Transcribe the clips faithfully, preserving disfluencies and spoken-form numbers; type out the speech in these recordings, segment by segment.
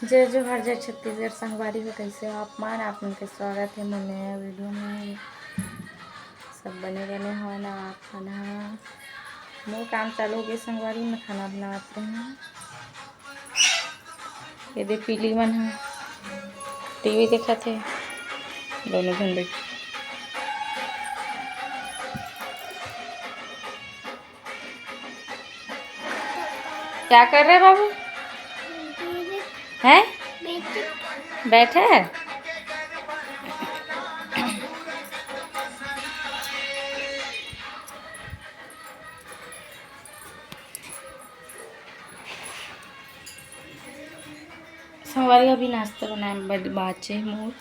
जय जोहार, जय छत्तीसगढ़। संगवारी हो, कइसे हो आप मन? आप मन के स्वागत हे मोर नया वीडियो में। सब बने बने हो ना आप मन ह? मोर काम चालू हो गए संगवारी, मैं खाना बनावत रही हूँ। ये दे पीली मन ह टीवी देखत हे, दोनों झन बैठ। क्या कर रहे बाबू? हैं? बैठे हैं? संगवारी, अभी नाश्ता बनाए बर बाचे मोर।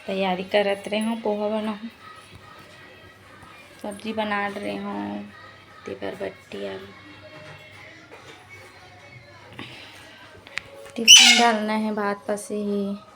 तैयारी करत रहे हूँ, पोहा बनाहूँ, सब्जी बना रहे हूँ, तेकर बट्टी आलू। टिफिन डालना है, भात पसे है।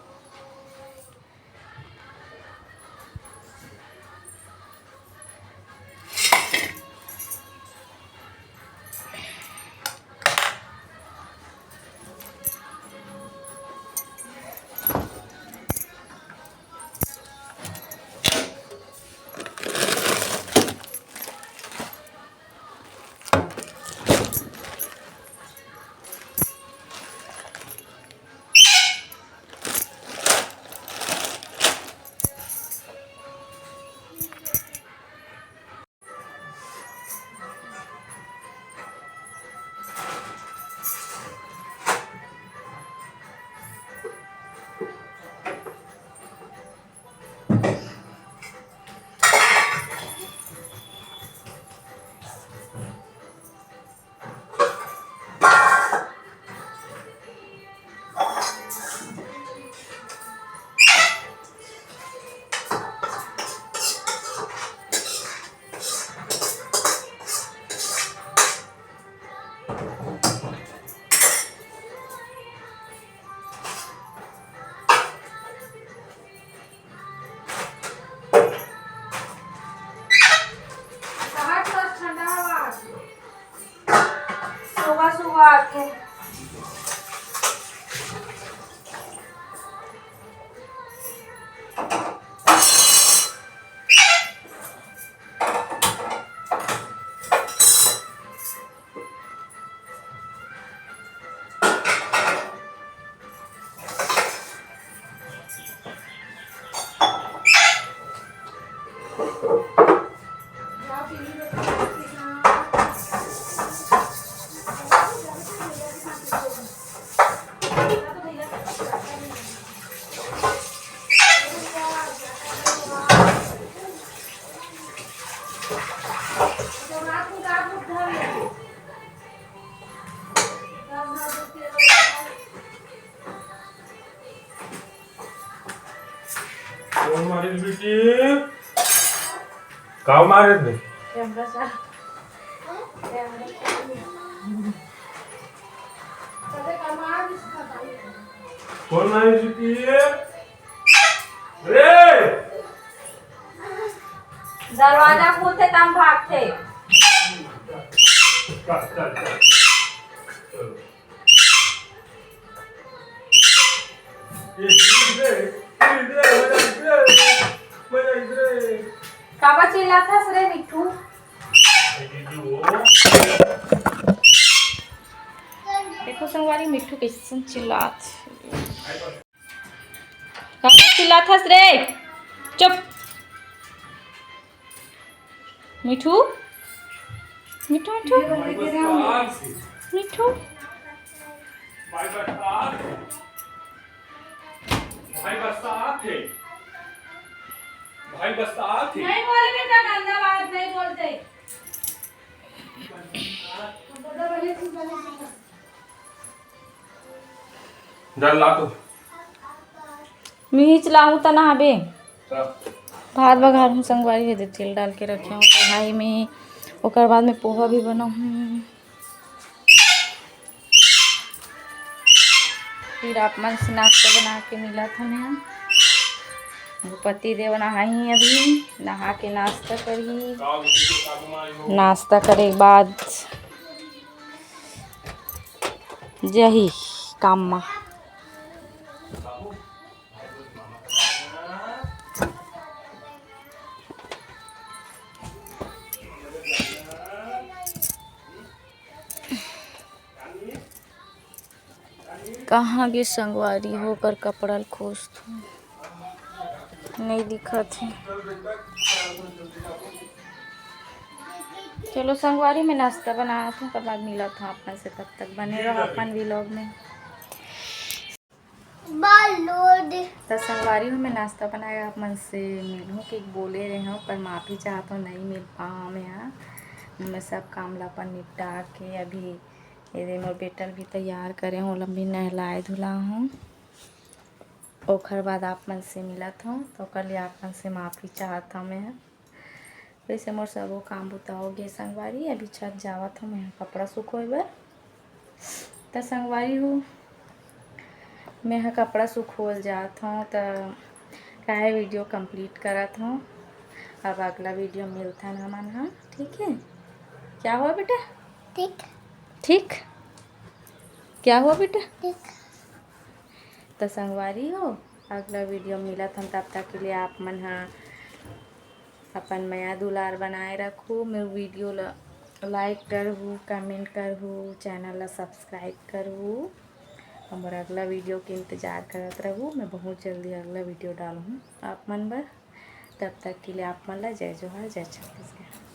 ठंडा हवा। सुबह सुबह आथे। कौन मारे बेटी? काव मारे रे? कैमरा चा-, कैमरा चा-, कौन मारे बेटी? रे! दरवाजा खोलथे तब भागथे। चल, चल, चल। चलो। काबर चिल्लाथस रे मिट्ठू? देखो संगवारी, मिट्ठू कइसन चिल्लात। काबर चिल्लाथस रे? चुप। मिठू, मिठू, मिठू, मिठू। भाई बरसात है। भाई बरसात है। नहीं बोले बेटा, गंदा बात नहीं बोलते। डाल ला तो। मिर्च लाहूँ त नहाबे। हाँ। भात बघारहूँ संगवारी, हे दे तेल डाल के रखे हूँ कढ़ाई में, ओकर बाद में पोहा भी बनाहूँ। फिर आप मन से नाश्ता बना के मिलत हन। भूपति देव नहाही अभी, नहा के नाश्ता करही। नाश्ता करे के बाद जाही काम मा। कहाँ गे संगवारी हो, ओकर कपड़ा ल खोजथों, नइ दिखत हे। चलो संगवारी, मैं नाश्ता बनावत हूँ, ओकर बाद मिलत हूँ आप मन से। तब तक बने रहो अपन vlog में। त संगवारी हो, मैं नाश्ता बनाए आप मन से मिलहूँ कि बोले रहे हूँ, पर माफ़ी चाहत हूँ, नइ मिल पाऊँ मैं ह। मैं सब काम ला अपन निपटा के अभी ये दे मोर बेटा ल भी तैयार करे हूँ, ओला भी नहलाए धुला हूँ। ओखर बाद आप मन से मिलत हूँ, तो ओकर लिए आप मन से माफ़ी चाहत हूँ मैं ह। वैसे मोर सबो काम बुता हो गे संगवारी, अभी छत जावत हूँ मैं ह कपड़ा सुखोए बर। त संगवारी हो, मैं ह कपड़ा सुखोल जात हूँ, त काहे video complete करत हूँ। अब अगला video मिलथन हमन ह, ठीक है? क्या हुआ बेटा? ठीक। ठीक? क्या हुआ बेटा? ठीक। त संगवारी हो, अगला video मिलत हन, तब तक के लिए आप मन ह अपन मया दुलार बनाए रखू। मोर video ला like करहू, comment करहू, channel ला subscribe करहू। हमर अगला video के इंतजार करत रहू। मैं बहुत जल्दी अगला video डालहूँ आप मन बर। तब तक के लिए आप मन ला जय जोहार, जय छत्तीसगढ़।